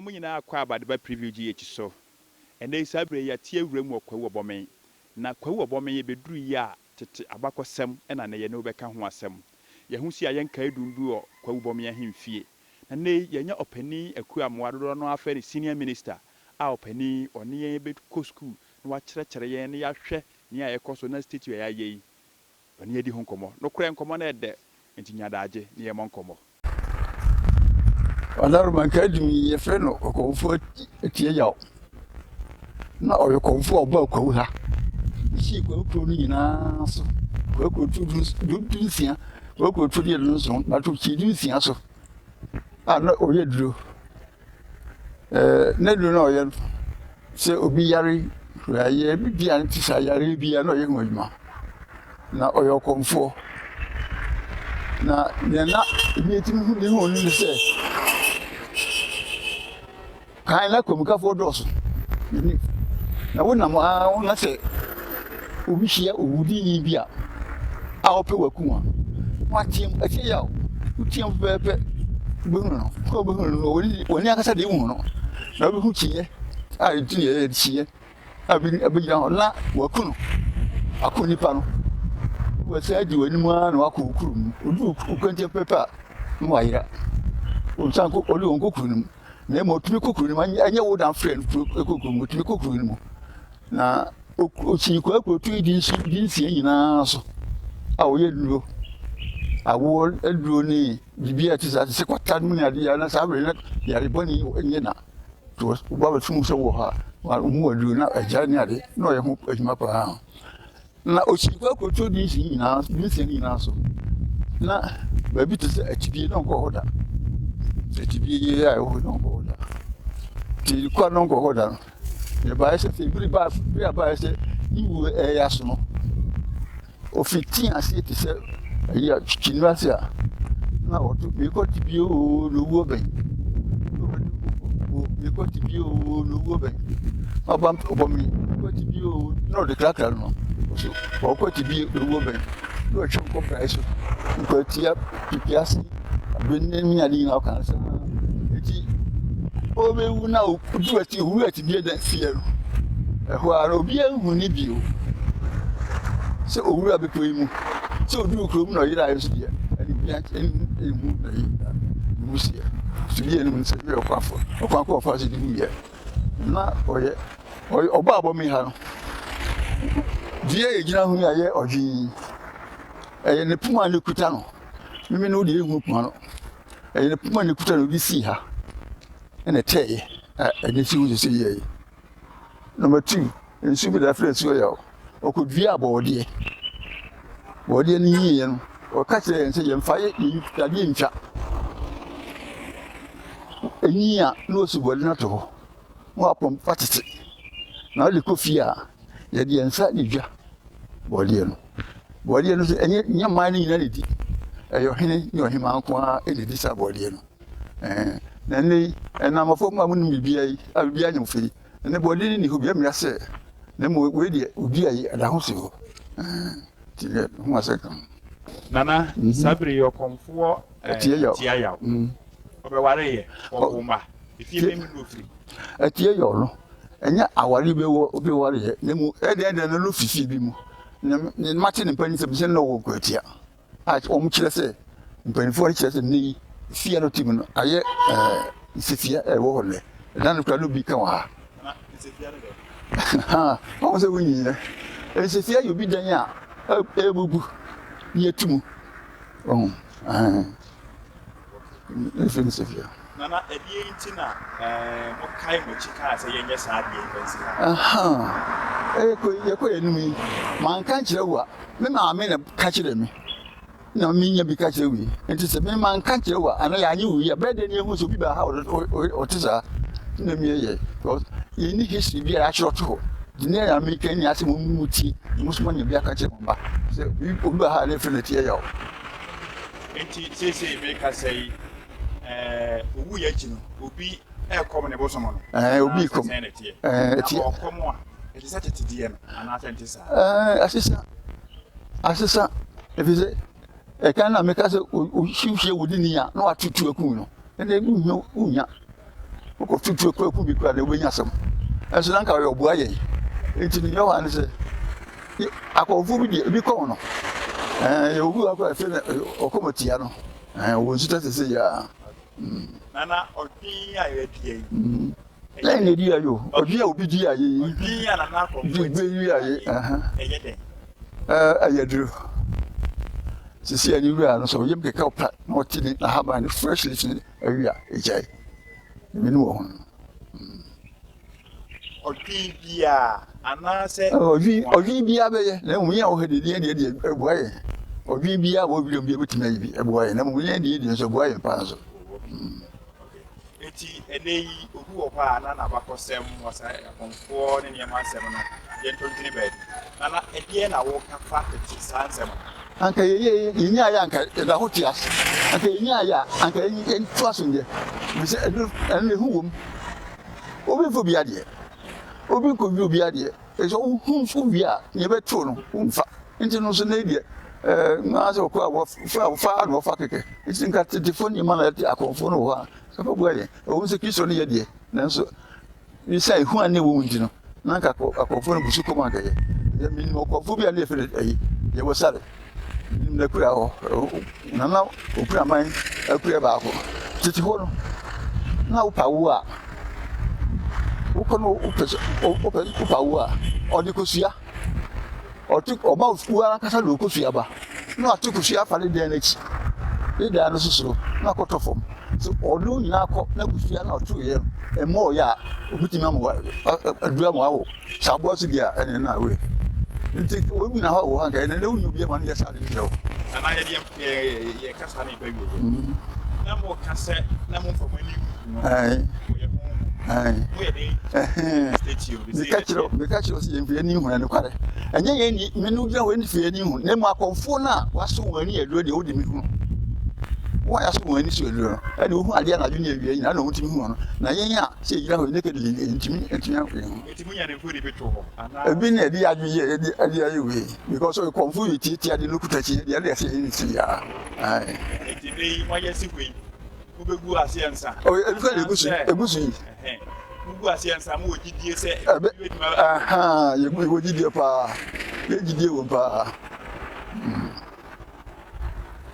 Mo nyinaa akɔ aba de ba Preview GH so. Ɛnnɛ yi saa berɛ yi yɛate awura mu wɔ Kwawu Ɔbɔmen. Na Kwawu Ɔbɔmen yɛbɛduru yi a tete abakɔsɛm na nnɛ yɛne wo bɛka ho asɛm. Yɛahu si a yɛnkae dum bi wɔ Kwawu Bɔmen ahemfie. Na nnɛ yi yɛanya ɔpanin Akua Amoah dodoɔ no ara frɛ no Senior Minister a ɔpanin yi ɔne yɛn bɛkɔ sukuu na wakyerɛkyerɛ yɛn na yɛahwɛ nea ɛrekɔ so na statue a yɛayɛ yi ɔne yɛn adi ho nkɔmmɔ. Nokorɛ nkɔmmɔ no yɛ dɛ nti nya daagye ne yɛmmɔ nkɔmmɔ. Ɔdaroma Nkaedum yi yɛfrɛ no Ɔkɔmfoɔ Atiayaw. Na ɔyɛ ɔkɔmfoɔ a ɔbaa Kwawu ha. Ɔsii Kwawu kuro no nyinaa so. Kwawu kuro tu du du nsia, Kwawu kuro tu du nson, but ɔsii du nsia so a na ɔyɛ duro. Ɛɛ n'aduro no a ɔyɛ no, sɛ obi yare huraeɛ bi a ɛte saa yareɛ bi a na ɔyɛ ho adwuma. Na ɔyɛ ɔkɔmfoɔ. Na deɛ na ebi tumi hu ne ho no ne sɛ, kan na kɔmkafoɔ dɔɔso. Na wonam ara na sɛ obi hyia owudini bi a a ɔpɛ w'akum a, na wateam, ɛteɛ yaw, woteam pɛpɛɛpɛ, wobɛhunu no. Kɔ a wobɛhunu no no, w'ani ankasa deɛ wohu no, na wobɛhu kyiiɛ a ɛdi yɛ kyiiɛ a bi abɛgyina hɔ na waku no, ako nipa no. Wɔsan adi w'anim ara na wakɔ wo kuro mu. Odu wo kwantia pɛpɛ a, na wayera. Ɔnsan kɔ, ɔde ɔnkɔ kuro no mu. Na mmom ɔtumi kɔ kuro no mu, ɛnyɛ wo na afrɛ no kuro kɔ kuro mu, ɔtumi kɔ kuro no mu. Na ɔkyinii kwakurotu di nso di nsia nyinaa so a ɔyɛ nnuro, awoɔ aduro ne biribi a ɛte saa te sɛ kwata no ne adeɛ na saa berɛ na yare bɔne nyɛ na nti woba bɛto mu sɛ wɔ hɔ a wɔhu aduro na agyae ne ade na ɔyɛ ho adwuma paa. Na ɔkyinii kwakurotu di nsia nyinaa di nsia nyinaa so na baabi te sɛ akyidie na ɔnkɔ hɔ da akyidie yi a ɛwɔ hɔ na ɔnkɔ hɔ da nti kɔ a na ɔnkɔ hɔ da no Ɛbaeɛ sɛ afei bere baa bere a baeɛ sɛ ne wuo reyɛ aso no, ɔfitii aseɛ te sɛ ayi a kyiniiɛ ase a na ɔto merekɔ te bio oo na owuo bɛn merekɔ te bio oo na owuo bɛn ɔba ɔbɔ me merekɔ te bio oo na ɔde krakra no so ɔrekɔ te bio na owuo bɛn na ɔtwe nkɔ praeɛ so nkwatia pipi ase abɛnne ne ade nyinaa ɔka no saa nti ɔbɛwu na ɔdu ati owura ati bie na fie no ɛhɔ ara obiara nhu ne bio sɛ owura bepɔ yi mu sɛ ɔduru kurom na ɔyera nso deɛ ɛne obiara nhu na yi ne mu seɛ so bi anim sɛ yɛ ɔkwanfo ɔkwan kɔ ɔfa so de wuyɛ na ɔyɛ ɔyɛ ɔbɔ abɔ mi ha no dua yɛ gyina ho yi a yɛ ɔdwen yi ɛyɛ ne poma ne kuta no mimi no deɛ ehu poma no ɛyɛ ne poma ne kuta no obi sii ha ɛna ɛtɛɛyɛ a ɛde si ho sisi yɛ yi number two nsu bi da fira nsuo yɛ ɔkɔdua abɔɔdeɛ bɔɔdeɛ no yie no ɔka kyerɛ yɛn sɛ yɛmfa yɛ yadeɛ ntwa enyi a na osi bɔɔdeɛ no ato hɔ na wapɔm atete na ɔde kɔ fie a yɛde yɛn nsa na edwa bɔɔdeɛ no bɔɔdeɛ no nso ɛnyɛ nyɛ mmaa no nyinaa na edi ɛyɛ ɔhene ne ɔhemaa nko ara na edi saa bɔɔdeɛ no ɛɛ na ɛnɛ yi ɛnam afɔ mu a mo nim biribiara yi a biribiara nyɛ mo fɛ yi ɛnɛ bɔɔdeɛ no ni hɔ bi ɛmira sɛ na mmom wei deɛ obi a yi ɛda ho si hɔ ɛɛ ti deɛ ho asɛ ka ho. Nana, saa bere yi ɔkɔmfoɔ Tia Yaw, ɔbɛwareeɛ, ɔwoo mma. Efie bɛn mu na ofiri? Atie Yaw no, ɛnyɛ aware bi wɔ obi wareeɛ, na mmom ɛdeɛn deɛ no no fi fie bi mu. Na ne mate ne mpanin sɛ sɛ na ɔwɔ nkwatia a wɔn kyerɛ sɛ mpanimfoɔ no kyerɛ sɛ nnɛ yi fie a no te mu no ayɛ ɛɛ nsefia a ɛwɔ hɔ nnɛ. Ɛdan no koraa no bi ka wɔ ha. Nana, nsefia no dɛ? Wɔn sɛ wonyinyɛ. Nsefia yɛ obi dan a ɛrebubu na yɛtu mu. Wɔn. Ɛhɛn. Efi ne sefia. Nana, ɛdeɛn nti na mokae mo akyi kaa sɛ yɛnyɛ saa adeɛ yi mfa nsi ha? Ahaa, yɛkɔ yɛkɔ yɛn anim yi, manka nkyerɛ wo a, me maame na ka kyerɛɛ me, na menya bi ka kyerɛ wo yi. Nti sɛ me manka nkyerɛ wo a, anaa yɛanye wo yi a, bɛyɛ dɛn na yɛhu sɛ obi baa ha ɔte saa? Na mi yɛ, because yɛnni history bi a yɛatwerɛ to hɔ. Nti ne yɛ meka ni asɛ mo mu tie, na mo nso moanya bi aka kyerɛ mo mma sɛ obi baa ha a na yɛfrɛ no Atiayaw. Enti seesei merekasa yi, ɛɛ, owui akyi no, obi rekɔm ne bosom no? Ɛɛ, obi rekɔm. Anaasɛ sɛn na ɛteɛ? Ɛɛ, Na ɛteɛ. ɔrekɔm a, ɛte sɛ tete deɛ no, anaasɛ ɛnte saa? Ɛɛ, asesa. Asesa. Ɛfiri sɛ, ɛkan na meka sɛ wohwehwɛ wo dini a, na watoto akum no. Ɛnna wonnya, wonnya. Wokɔto tuo kura ku bi koraa deɛ wobɛnya asɛm. Nso na anka ɔyɛ ɔboa yɛn. Nti no yɛwɔ ha ne sɛ akɔmfoɔ bi deɛ ebi kɔm no. Ɛɛ yɛwɔ bi wɔ hɔ koraa yɛfrɛ no ɔkɔm atia no. Ɛɛ ɔwɔ nsu tɛsɛ sɛ yia. Nana ɔdwen a yɛadi yi. Yɛn na ɛdi ayɛ o. Ɔdwen a obi di ayɛ yi. Ɔdwen a nana akɔmfoɔ di ayɛ. Ɛyɛ dɛn? Ɛyɛ duro. Sisi a ne wura no sɛ ɔyam keka ɔpa na ɔte ne n'ahaban no fresh leaves no awi a egyae. Ebi wɔ ho. Ɔdwen biara anaasɛ. Ɔdwen ɔdwen biara bɛyɛ na mmom yɛn a wɔhɛ deɛ deɛ deɛ deɛ ɛboa yɛn. Ɔdwen biara wɔ wiram biara bɛtumi ayɛ bi ɛboa yɛn na mmom yɛn deɛ deɛ nso ɛboa yɛn paa nso. Enti ɛnnɛ yi, obi wɔ hɔ a na n'abakɔsɛm, ɔsa akɔmfoɔ ne nneɛma nsɛm no, yɛntɔ ntwene baabi. Nana, ɛdeɛn na woka fa tete saa nsɛm no? Anka yɛyɛ yɛnyaeɛ a anka yɛda ho te ase. Anka yɛnyaeɛ a anka yɛnto so nyɛ. Ɛfiri sɛ ɛno ɛno ehu wom. Obi mfa obi adeɛ. Obi nkɔwie obi adeɛ. Ɛsɛ sɛ wohu nso wie a, nea ɛbɛto no womfa. Nti no nso nnɛ yi deɛ ɛɛ naa sɛ ɔkɔ a wɔfa a wɔfa na wɔfa kɛkɛ. Nti nka tetefoɔ nneɛma na ɛte akɔmfoɔ no wɔ hɔ a, sɛ boa yɛn. Ɛwom sɛ Kristo no yɛ deɛ, nanso sɛ ehu a na ɛwɔ mu nti no, na anka akɔmfoɔ no gu so kɔm anka yɛ. Yɛ menim ɔkɔmfoɔ bi a na yɛfrɛ no ayi, yɛwɔ sare. Menim n'akura hɔ. Nana Okuraman akura baako. Tete hɔ no, na wopa wo a, wokɔ no wopɛ sɛ wopɛ wopa wo a, ɔde kosua. Ɔto ɔma wo ara ankasa de wo kosua ba na wato kosua afa ne dan no akyi, ne dan no so soro na akɔtɔ fam. So ɔde wo nyinaa kɔ na kosua na ɔto yɛ no ɛmmɔ ɔyɛ a obetumi ama wa aduru ama wawo. Sɛ aboa so bi a ɛne na awe. Nti wɔn nyinaa hɔ wɔ hɔ anka ɛnɛ na wonni obi ama no yɛ saa de kyerɛ wo. Anaa yɛde yɛn yɛ kasa na ɛba wie. Na mo ka sɛ na mo nfa mo ani nhu no. Wɔyɛ ho mo. Mo yɛ den. Meka kyerɛ meka kyerɛ sɛ yɛn mfa yɛn ani nhu nokware. Ɛnyɛ yɛn ni me no gyina hɔ yɛn mfa yɛn ani nhu na mmom akɔmfoɔ no a wɔaso wɔn ani aduro deɛ wode me hunu. Wɔn a yɛaso wɔn ani so aduro no ɛna wohu adeɛ anadwo ne awia nyinaa na wɔtumi hu no na yɛn a sɛ yɛgyina hɔ nakedly yɛntumi ntumi yɛn ho. Enti mo nya ne mfoni bi to hɔ anaa? Ebi na ɛde adwene yɛ ɛde ɛde ayɛ wei because ɔyɛ kɔnfo yɛ tietia de no kuta kyi deɛ ɛde ɛsɛ yɛn ti ya. Enti nnɛ yi mo ayɛ si hɔ yi mo bɛ gu aseɛ nsa? Ɔyɛ ebi kura egu so egu so yi. Mo gu aseɛ nsa mo wɔ gyidie sɛ ɛbɛ ahan yɛ wɔ gyidie paa yɛ gyidie wɔ paa.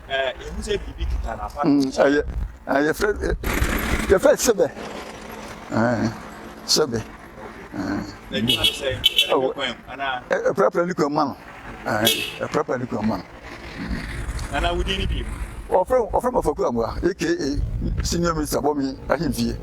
Yɛhu sɛ biribi kita n'afa. Ɛyɛ yɛfrɛ yɛfrɛ sɛbɛ sɛbɛ. N'adwuma ne sɛ ɛne kwan mu anaa. Ɛprapra ne kwan mu ma no ɛprapra ne kwan mu ma no. Nana wo din ne bi mu. Ɔfrɛ ɔfrɛ Mafaku Amoah aka Senior Minister Bɔme Ahemfie.